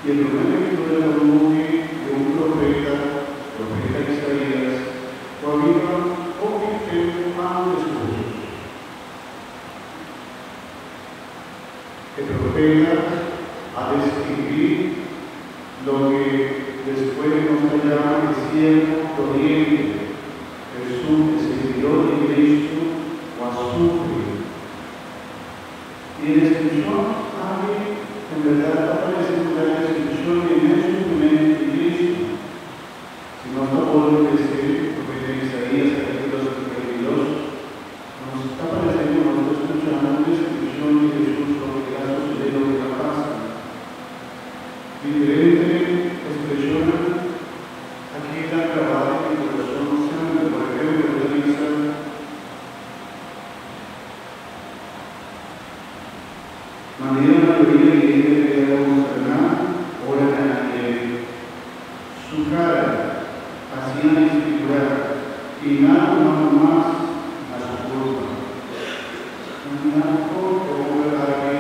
I e promé lektura ta un buki di un profeta, profeta Isaías, ku a biba hopi tempu ántes ku Hesus. E profeta a deskribí loke despues nos ta yama e siervo doliente, esun e sirbidó di Kristu ku a sufri. I e deskripshon aki en bèrdat ta parese ku ta e deskripshon di e mes sufrimentu di Kristu. Si nos ta bolbe lese profeta Isaías kapítulo 52, nos ta parese ku nos ta skuchando un deskripshon di Hesus loke el a sosodé, loke el a pasa. Diferente ekspreshonnan a keda grabá den mi kurason semper. Por ehempel, el a bisa. Manera mayoria di hende ta keda konsterná ora nan a mira su kara asina desfigurá i nan no manda mas na su kurpa. Nan kon e homber aki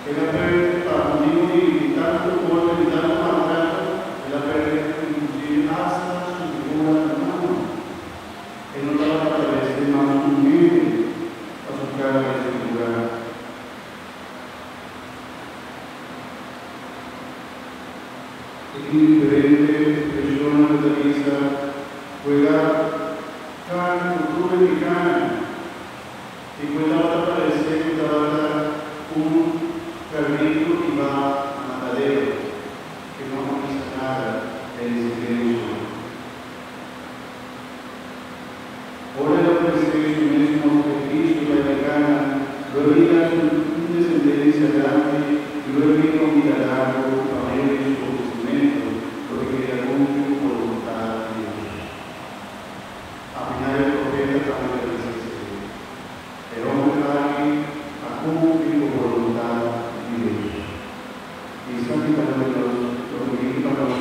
el a perde pa motibu di tantu golpe, di tantu maltrato, el a perde inklusive asta su figura humano. E no tabata parece mas un hende pa su cara desfigurá. E tin diferente expresionnan cu ta bisa cu el a carni cu tur e picanan y cu e tabata parece cu tabata un carrito hiba matadero que no a bisa nada den silencio. Ora el a ofresé su mes komo sakrifisio pa e pekanan, lo e bira su un desendensia grandi i lo e bira un bida largu pa medio di su ofresimentu, lo e keda kumpli ku boluntat di Dios. A final e profeta tambe ta bisa esei, E homber aki a kumpli ku boluntat di Dios. I esaki ta loke nos lo pidi pa nos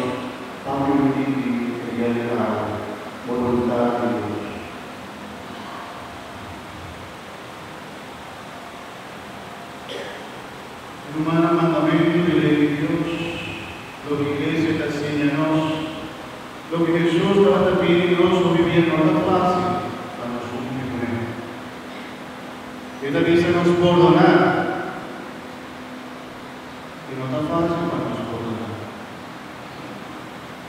pa permití di e dia di awe, boluntat di Dios. Rumannan, mandamentu di lei di Dios, loke Iglesia ta siña nos, loke Hesus tabata pidi nos hopi bia no ta fásil pa nos cumpli kuné. E ta bisa nos pordoná. I no ta fásil pa nos pordoná.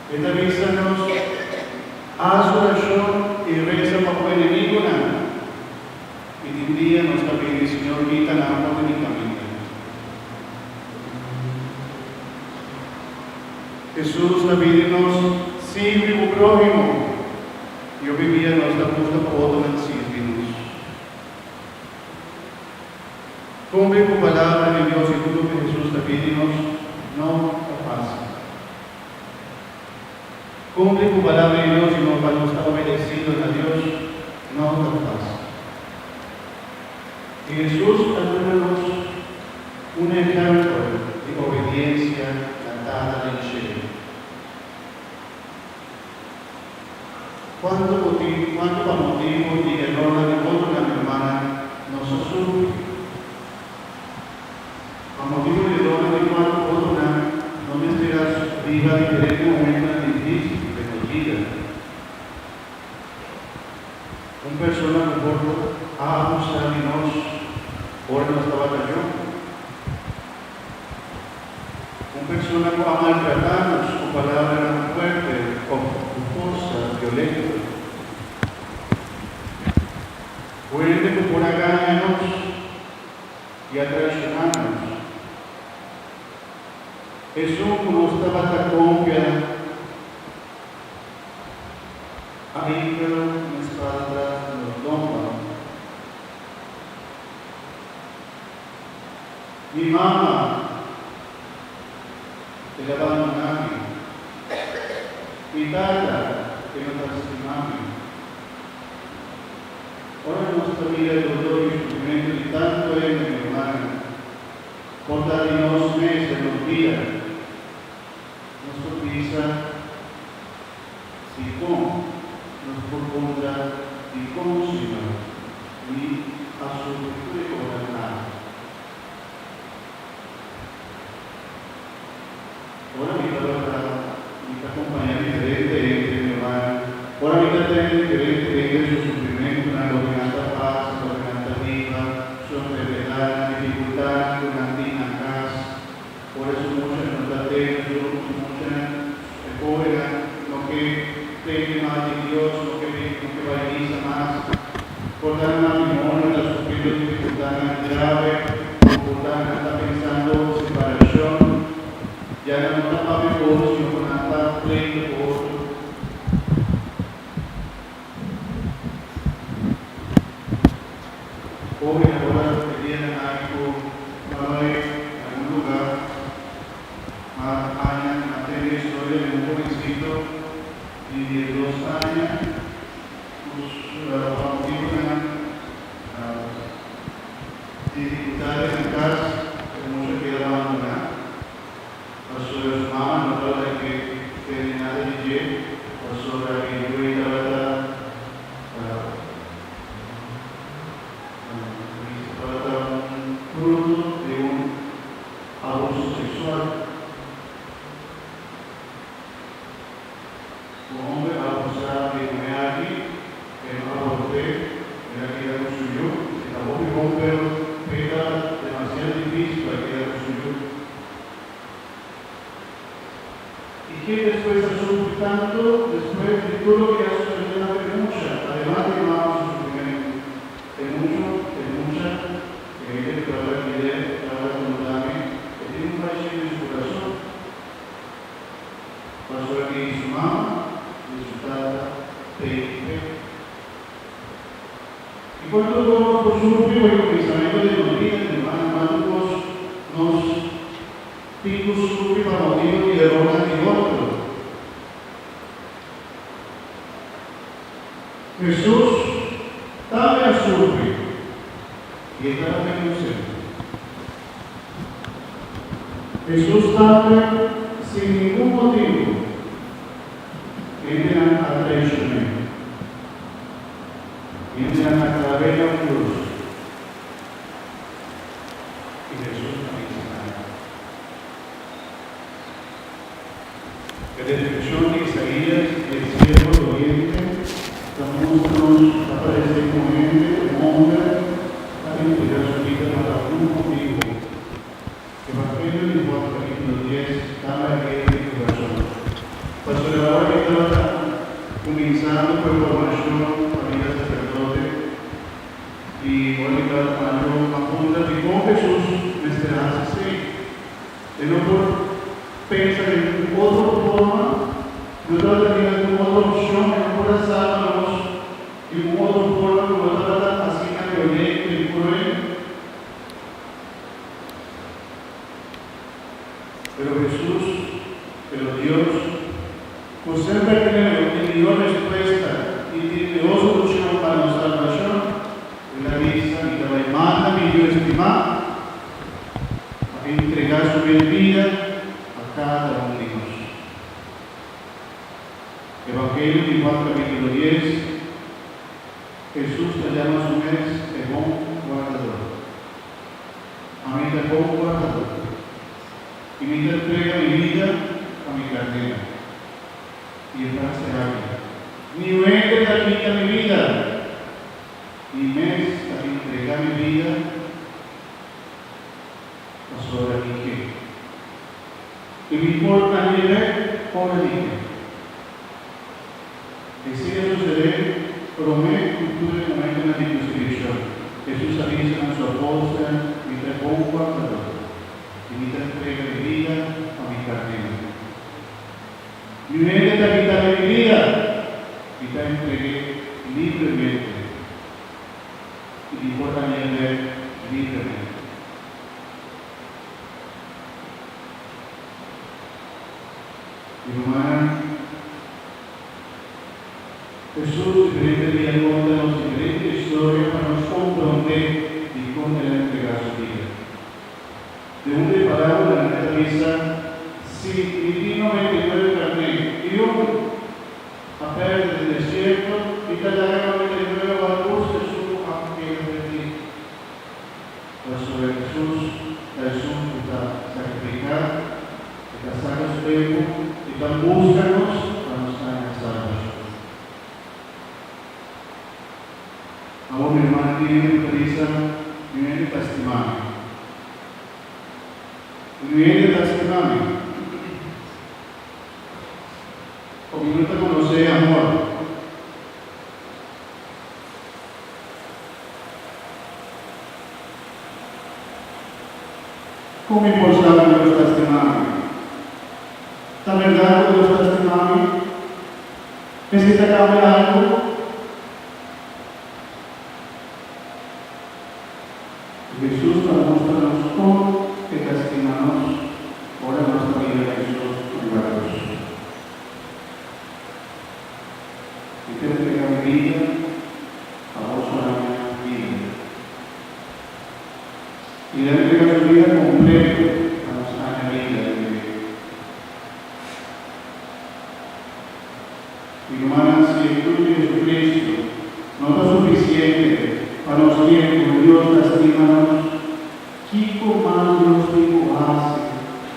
E ta bisa nos, Hasi orashon i resa pa bo enemigunan. I tin dia nos ta pidi, Señor, kita nan for di mi kaminda. Hesus ta pidi nos, Sirbi bo próhimo. I hopi bia nos ta gusta pa otronan sirbi nos. Cumpli cu Palabra di Dios i tur loke Hesus ta pidi nos no ta facil. Cumpli cu Palabra di Dios i no pa nos ta obedecido na Dios no ta facil. I Hesus a duna nos un ehempel di obediencia na Tata den Cielo. Cuanto motibu, cuanto pa motibu di erornan di otronan hermana nos a sufri? Pa motibu di erornan di cuanto otronan no mester a biba diferente momentonan dificil den nos bida? Un persona cu por a abusa di nos ora nos tabata jong. Un persona ku a maltratá nos ku palabranan fuerte òf ku forsa violento. Un hende ku por a gaña nos i a traishoná nos. Esun ku nos tabata konfia a hinka un spada tras di nos lomba. Mi mama, el a bandoná mi. Mi tata, e no ta stima mi. Ora nos ta mira e dolor i sufrimentu di tantu hende, mi rumannan, por ta di nos mes den nos bida, nos por bisa si kon nos por puntra dikon, Señor, mi a sufri tur e konan aki? hende su sufrimentunan, loke nan ta pasa, loke nan ta biba, su enfermedadnan, difikultadnan ku nan tin na kas. Ora su muchanan no ta tende, su muchanan, e hóbennan no ke tende mas di Dios, no ke no ke bai misa mas. Por ta nan matrimonio ta sufriendo difikultadnan grave, o por ta nan ta pensando separashon. Ya nan no ta papia ku otro sino ku nan ta pleito ku otro. Hopi ora e dianan aki ku Manoy na un luga mas aña a tende historia di un hobencito di 12 aña ku pa motibunan dificultades na cas e mucha keda bandona. Pasobra su mama no tabata ke tende nada di dje, pasobra e yu ei tabata, tabata un fruto di un abuso sexual. Un homber a abusá di e muhé aki, e no abort'é, el a keda ku su yu. E ta hopi bon, pero p'e ta demasiado difísil pa e keda ku su yu. I ken despues a sufri tantu despues di tur loke a susedé na e mucha, ademas di e mama su sufrimentu? E muchu, e mucha, e hende ku tabata kere, tabata kontá mi, e tin un bashí den su kurason. Pasobra di su mama i su tata tei fe. I kuantu kos nos por sufri pa e kuminsamentu di nos bida, mi rumannan, kuantu kos nos tin ku sufri pa motibu di erornan di otro. Hesus tambe a sufri i e tabata inosente. Hesus tambe sin ningun motibu hendenan a traishon'é. Hendenan a klab'é na un krus i Hesus no a bisa nada. E deskripshon di Isaías di e siervo doliente ta mustra nos ta paresé ku hende, un homber, ta entregá su bida pa algun motibu. Evangelio di Juan capítulo dies ta lagu'é den kurason. Pasobra ora e tabata kuminsando ku e formashon pa bira saserdote i ora e tabata mayor, a puntra dikon Hesus mester hasi esei. E no por pensa den un otro forma, no tabata tin algun otro opcion, e no por a salba nos di un otro forma cu no tabata asina violento y cruel. Pero Jesús, pero Dios, cu semper tin e mihor respuesta y tin e mihor solucion pa nos salbacion, El a bisa, Mi ta bay manda mi Yu estimá pa entregá su mes bida pa kada un di nos. Evangelio di Juan capítulo dies, Jesús ta yama su mes e bon wardador. Ami ta e bon wardador, i mi ta entrega mi bida pa mi karnera. I e frase aki, Niun hende ta kita mi bida, Mi mes ta entrega mi bida pasobra mi ke. I mi por anhele ora mi ke. Esei a susedé promé ku tur e momentonan di krusifikshon. Hesus a bisa na su apòstelnan, Mi ta e bon wardador, i mi ta entrega mi bida pa mi karnénan. Mi hende ta kita mi mi bida, mi ta entreg'é libremente i mi por hañ'é libremente. Mi rumannan, Hesus diferente dia konta nos diferente historia pa nos komprondé dikon el a entregá su bida. Den un di e parábolanan e ta bisa, Si mi tin 99 karné i un a pèrdè den desierto, mi ta laga e 99 bai buska esun ku a keda pèrdí. Pasobra Hesus ta esun ku ta sakrifiká, e ta saka su tempu i ta buska nos pa nos haña salbashon. rumannan tin hende ku ta bisa, Mi hende ta stima mi. Mi hende ta stima mi. Òf mi no ta konosé amor. Kon mi por sa ku Dios ta stima mi? Ta bèrdat ku Dios ta stima mi? Esei ta kambia algu? Hesus ta mustra nos kon e ta stima nos ora nos ta mira Hesus riba krus. Mi ta entrega mi bida pa boso haña bida. I el a entrega su bida kompleto pa nos haña bida den dje. Mi rumannan, si e krus di Jesucristo no ta sufisiente pa nos kere ku Dios ta stima nos, kiko mas Dios tin ku hasi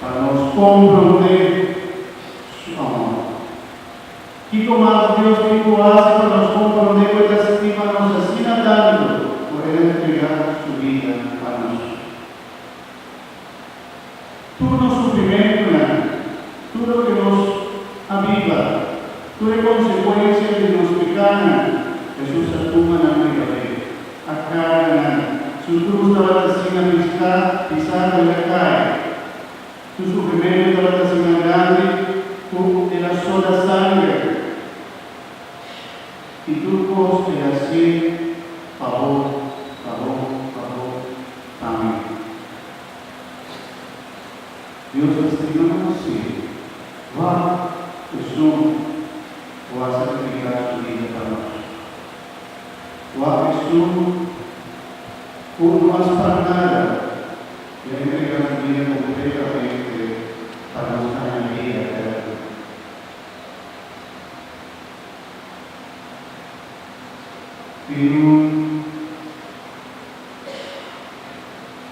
pa nos komprondé Su amor? Kiko mas Dios tin ku hasi pa nos komprondé ku e ta stima nos asina tantu ku el a entregá su bida pa nos? Tur nos sufrimentunan, tur loke nos a biba, tur e konsekuensia di nos pekanan, Hesus a tuma nan riba dje, a karga nan. Su krus tabata asina pisá, pisá ku el a kai. Su sufrimentu tabata asina grandi ku el a soda sanger. I tur kos el a hasié pa bo, pa bo, pa bo, pa mi. Dios ta stima nos? Sí. Wak esun ku a sakrifiká su bida pa nos. Wak esun ku no a spar nada i a entregá su bida kompletamente pa nos haña bida eterno. Tin un.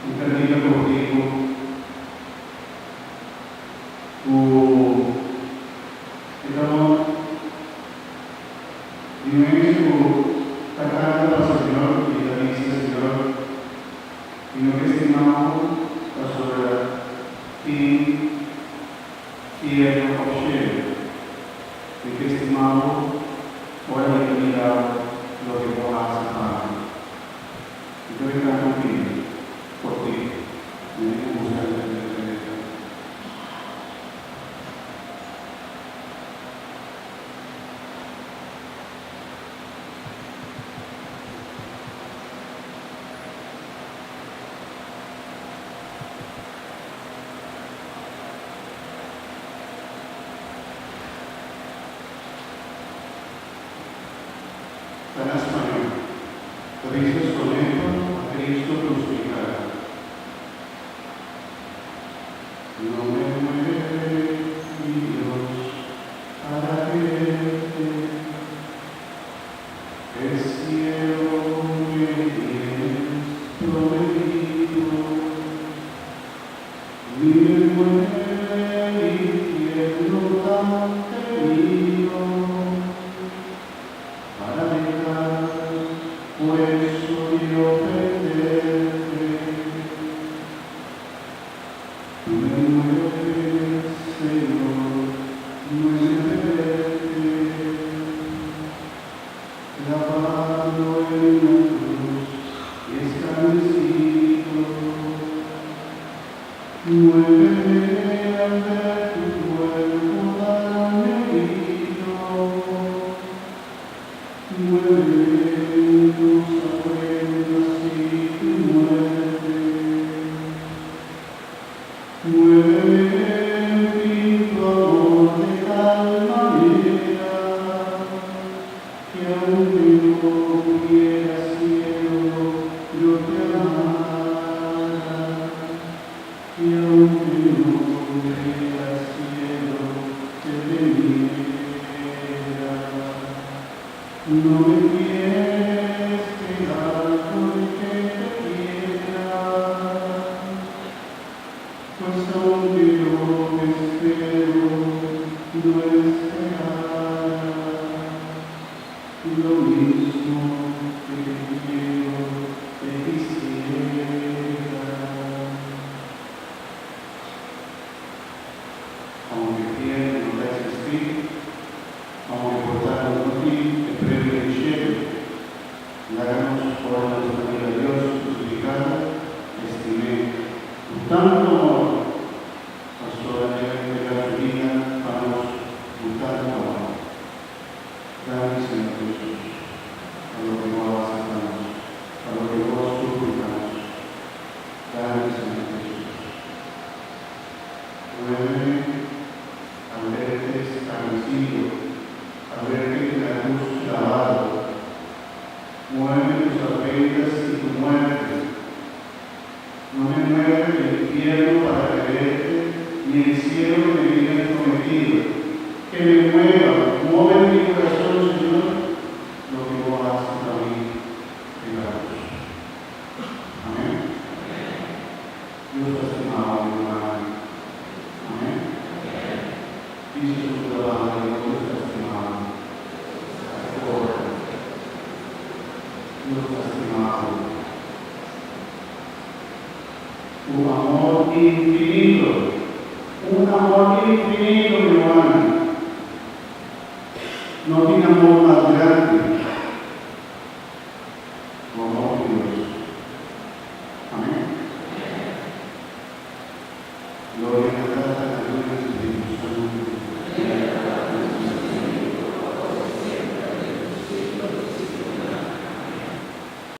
Un kantika kortiku ku e ta no di un hende ku ta kanta pa Señor i ta bisa, Señor, mi no ke stima bo pasobra tin fierno òf shelu. Mi ke stima bo ora mi ta mira loke bo hasi pa mi. Mi ta bin canta un pidi cortico, mi a tin busca den e letra. Ta na spañol. Ta bisa Soneto a Cristo crucificado. No me mueve, mi Dios, para quererte, El cielo me tienes prometido, Ni me mueve el infierno tan temido. Para dejar pues y ofenderte. Tú me mueves, Señor, muéveme verte, clavado en una cruz y escarnecido. Muéveme al ver tu cuerpo tan herido. Muéveme tus afrentas y tu muerte. Muéveme en fin tu amor de tal manera que aunque no hubiera cielo, yo te amara. Que aunque no hubiera cielo, te temiera. No me quieres pegar porque te quiera, pues aunque yo espero, no esperara lo mismo que te quiero. Aunke fièrnu no ta eksistí, aunke por ta nos no tin e premio di shelu, laga nos, ora nos ta mira Dios krusifiká, estim'é ku tantu amor, pasobra el a entregá su bida pa nos ku tantu amor. Danki, Señor Jesus, pa loke bo a hasi pa nos, pa loke bo a sufri pa nos. Danki, Señor Jesus. Duele al verte escarnecido, al verte en la cruz clavado. Muéveme tus afrentas y tu muerte. No me mueve el infierno para quererte, ni el cielo que me tienes prometido. Que me mueva, mueve mi corazón, Señor, lo que vos haces para mí en la cruz. Amén. Dios ta stima bo, mi ruman. Amén. Bisa su trabajo, Dios ta stima bo. Dios ta stima bo. Un amor infinito. Un amor infinito, mi ruman. No tin amor mas grandi ku amor di Dios. Amén. Gloria na.